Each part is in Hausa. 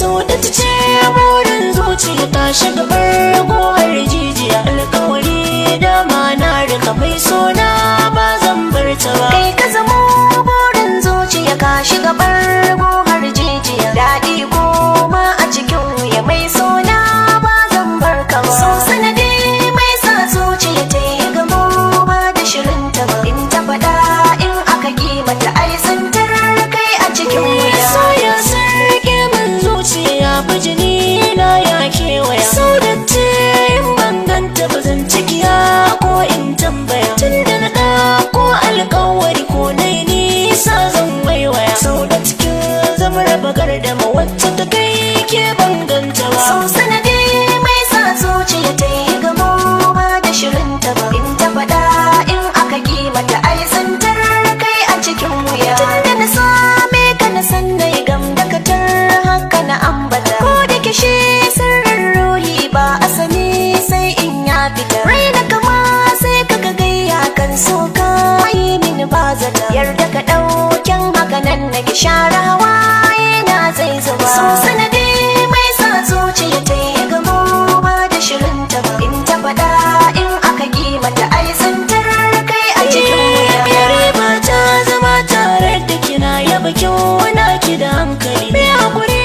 So da ta ce burin zuciya ta shiga bargo har jijiya. Alkawari dama na rika, mai sona ba zan bar ta ba. Kai ka zamo burin zuciya, ka shiga bargo har jijiya. Daɗi koma a cikin wuya, mai sona ba zan bar ka ba. So sanadi mai sa zuciya ta yi gamo ba da shirinta ba. In ta faɗa in aka mata ai tsintar kai a cikin wuya. So ya sarke min zuciya, bijini na ya kewaya. Sau da in ban ganta ba zan cikiya ko in tambaya. Tun da na ko alkawari ko na yi nisa zan waiwaya. Sau da cikin zama raba gardama wacce ta kai ke ban ganta ba. So sanadi mai sa zuciya ta yi gamo ba da shirinta ba. In ta faɗa in aka mata ai tsintar kai a cikin wuya. Tun da na same ka na san na yi gam dakatar haka na ambata. Ko da kishi sirrin ruhi ba a sani sai in ya fita. Rai na kama sai ka ga gayya kan so ka yi mini ba zata. Yarda ka ɗauken haka nan na ki share hawaye na zai zuba. So sanadi mai sa zuciya ta yi gamo ba da shirinta ba. In ta faɗa in aka mata ai tsintar kai a cikin wuya. Yare ba ta zama tare da kina yaba kyau na ki da hankali. Mai hakuri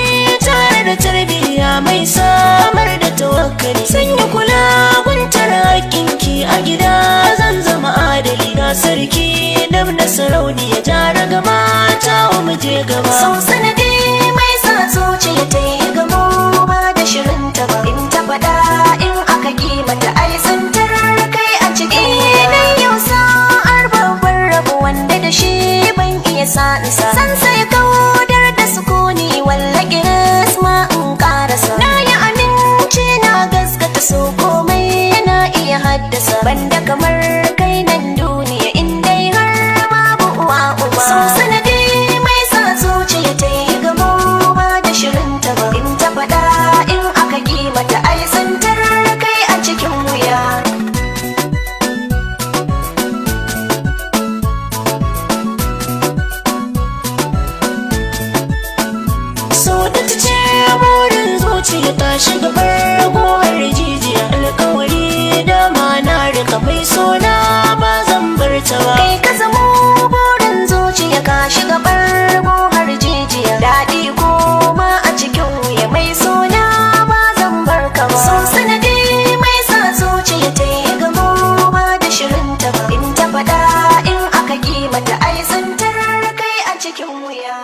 tare da tarbiyya mai samar da tawakkali. Sanya kula guntar haƙƙinki a gida zan zama adali. Ga sarki dab na sarauniya jara gama ta mu je gaba. So sanadi mai sa zuciya ta yi gamo ba da shirinta ba. In ta faɗa in aka mata ai tsintar kai a cikin wuya. Nan yau sa'ar babban rabo wanda da shi ban iya sa'insa. San sai kaudar da sukuni walla ma in karasa. Na yi aminci na gaskata so komai yana iya haddasa. Banda kamar kai nan duniya in dai har babu uwa uba. So sanadi mai sa zuciya ta yi gamo ba da shirinta ba. In ta faɗa in aka mata ai tsintar kai a cikin wuya. So da ta ce burin zuciya ta shiga bargo har jijiya. Alkawari dama na rika, mai sona ba zan bar ta ba. Kai ka zamo burin zuciya, ka shiga bargo har jijiya. Daɗi koma a cikin wuya, mai sona ba zan bar ka ba. So sanadi mai sa zuciya ta yi gamo ba da shirinta ba. In ta faɗa in aka mata ai tsintar kai a cikin wuya.